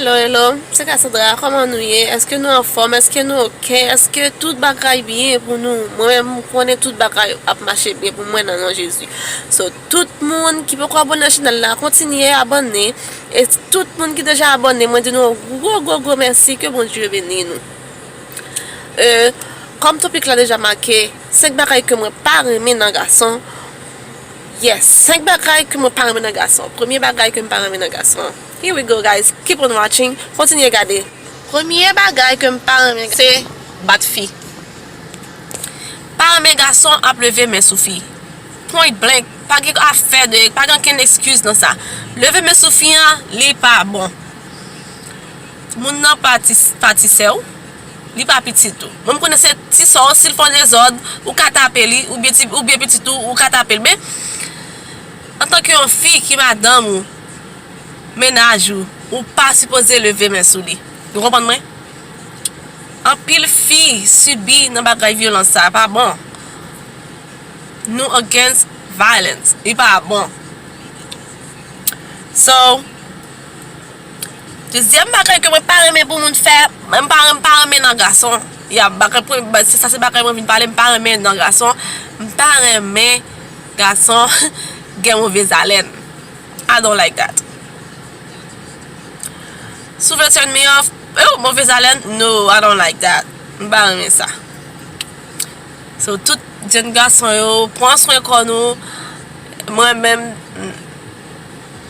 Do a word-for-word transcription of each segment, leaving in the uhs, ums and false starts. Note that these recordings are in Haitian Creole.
Hello, hello, se Cassandra. Kòman nou ye? Èske nou anfòm? Èske nou oke? Èske tout bagay byen pou nou? Mwen menm, m konnen tout bagay ap mache byen pou mwen nan non Jezi. So, tout moun ki poko abòne nan chanèl la, kontinye abòne. E tout moun ki deja abòne, mwen di nou yon gwo, gwo, gwo mèsi. Ke Bondye beni nou. Euh, kòm topik la deja make, senk bagay ke mwen pa renmen nan gason. Yes, senk bagay ke mwen pa renmen nan gason. Premye bagay ke m pa renmen nan gason. Here we go, guys. Keep on watching. Kontinye gade. Premye bagay ke m pa renmen se bat fi. Pa renmen gason ap leve men sou fi. Point blank. Pa gen afè de, pa gen okenn eskiz nan sa. Leve men sou fi an, li pa bon. Moun nan pa ti, pa ti sè w, li pa pitit ou. Mwen, m konnen se ti sè w, si l fè yon dezòd, ou ka tape li, oubyen ti, oubyen pitit ou, ou ka tape l. Men, antanke yon fi ki madanm ou, mennaj ou, ou pa sipoze leve men sou li. Nou konprann mwen? Anpil fi sibi nan bagay vyolans sa, pa bon. Nou against violence. Li pa bon. So, dezyèm bagay ke mwen pa renmen pou moun fè, mwen pa renmen, pa renmen nan gason. Ya, bagay pou, ba, se sa se bagay mwen vin pale, m pa renmen nan gason. M pa renmen gason gen movez alèn. I don't like that. Si w vle turn me off, oh, movez alèn, no, I don't like that. M pa renmen sa. So, tout jèn gason yo, pran swen kò nou. Mwen menm, m,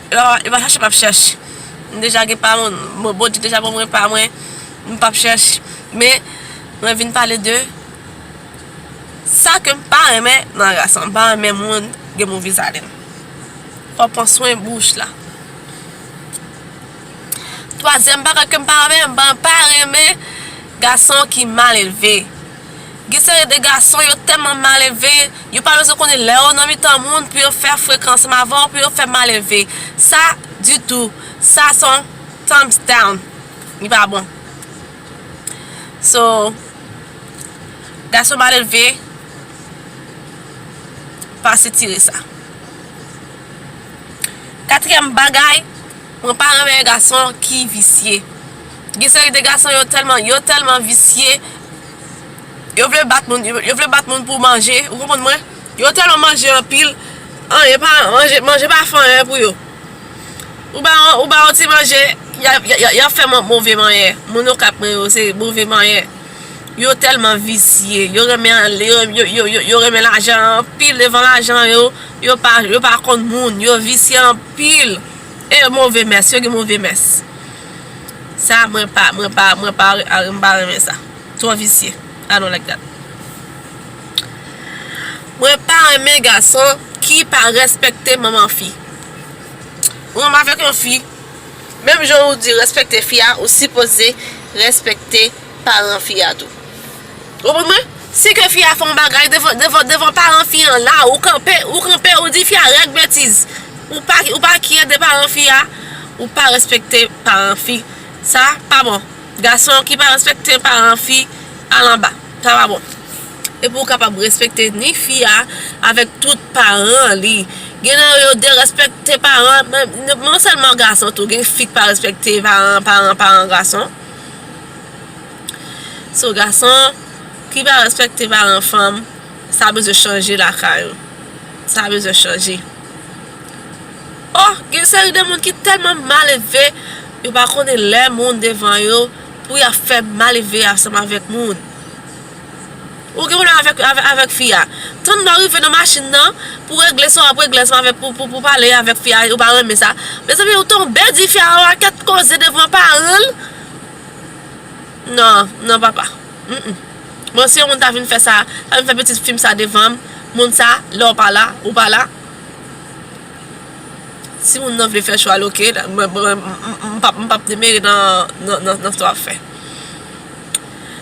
yo pa, yo pa chache, m ap chèche. M deja gen pa mwen, mwen, Bondye deja ban mwen pa mwen, m p ap chèche. Men, mwen vin pale de sa ke m pa renmen nan ras lan. M pa renmen moun gen movez alèn. Fò w pran swen bouch la. Twazyèm bagay ke m pa renmen, m pa, pa renmen gason ki mal elve. Gen seri de gason, yo tèlman mal elve, yo pa bezwen konnen lè yo nan mitan moun pou yo fè frekan ansanm avè w, pou yo fè mal elve. Sa, ditou, sa se yon thumbs down. Li pa bon. So, gason mal elve, pa sitire sa. Katriyèm bagay, mwen pa renmen gason ki visye. Gen seri de gason, yo tèlman, yo tèlman visye, yo vle bat moun, yo, yo vle bat moun pou manje, ou konprann mwen? Yo tèlman manje anpil, anyen pa, manje, manje pa fè anyen pou yo. Ou ba, ou ba yon ti manje, y a, y a, y a, y a fè move manyè. Moun Okap mwen yo, se move manyè. Yo tèlman visye, yo renmen, yo, yo, yo, yo, yo renmen lajan anpil, devan lajan yo, yo pa, yo pa konn moun, yo visye anpil. E yo move mès, yo gen move mès. Sa, mwen pa, mwen pa, mwen pa, mwen pa renmen sa. Twò visye. I don't like that. Mwen pa renmen gason ki pa respekte manman fi. Ou renmen avèk yon fi, menm jan ou di respekte fi a, ou sipoze respekte paran fi a tou. Ou konprann mwen? Si ke fi a fè yon bagay devan, devan, devan paran fi an la, ou kanpe, ou kanpe, ou di fi a règ betiz. Ou pa, ou pa kyè de paran fi a, ou pa respekte paran fi. Sa pa bon. Gason ki pa respekte paran fi, al anba. Sa pa bon. E pou w kapab respekte ni fi a avèk tout paran li. Gen nan yo derespekte paran, men, men sèlman gason tou, gen fi k pa respekte paran, paran, paran gason. So, gason ki pa respekte paran fanm, sa bezwen chanje lakay ou. Sa bezwen chanje. Oh, gen seri de moun ki tèlman mal elve, yo pa konnen lè moun devan yo pou y ap fè mal elve ansanm avèk moun. Ou gen pwoblèm avèk, avèk, avèk fi a. Tann lè w rive nan machin nan, pou w regle sa w ap regle ansanm avèk, pou, pou, pou pale avèk fi a, ou pa renmen sa. Mezanmi, ou tonbe di fi a yon pakèt koze devan paran l. Non, non, papa. Mm, mm. Bon, si yon moun ta vin fè sa, ta vin fè pitit fim sa devan m, moun sa, lè w pa la, ou pa la. Si moun nan vle fè chwa l, oke, mwen, mwen, m, m, m p ap, m p ap demere nan, nan, nan, nan sa w ap fè.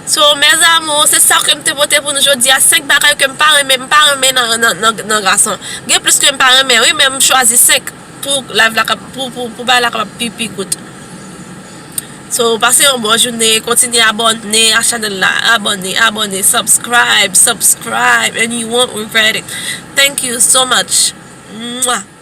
So, mes amours, se sa ke m te pote pou nou jodi a. Senk bagay ke m pa renmen, m pa renmen nan, nan, nan, nan gason. Gen plis ke m pa renmen, wi, men m chwazi senk pou live la kap, pou, pou, pou bagay la kapab pi, pi kout. So, pase yon bon jounen, kontinye abòne a chanèl la, abòne, abòne, subscribe, subscribe, and you won't regret it. Thank you so much. Mwah.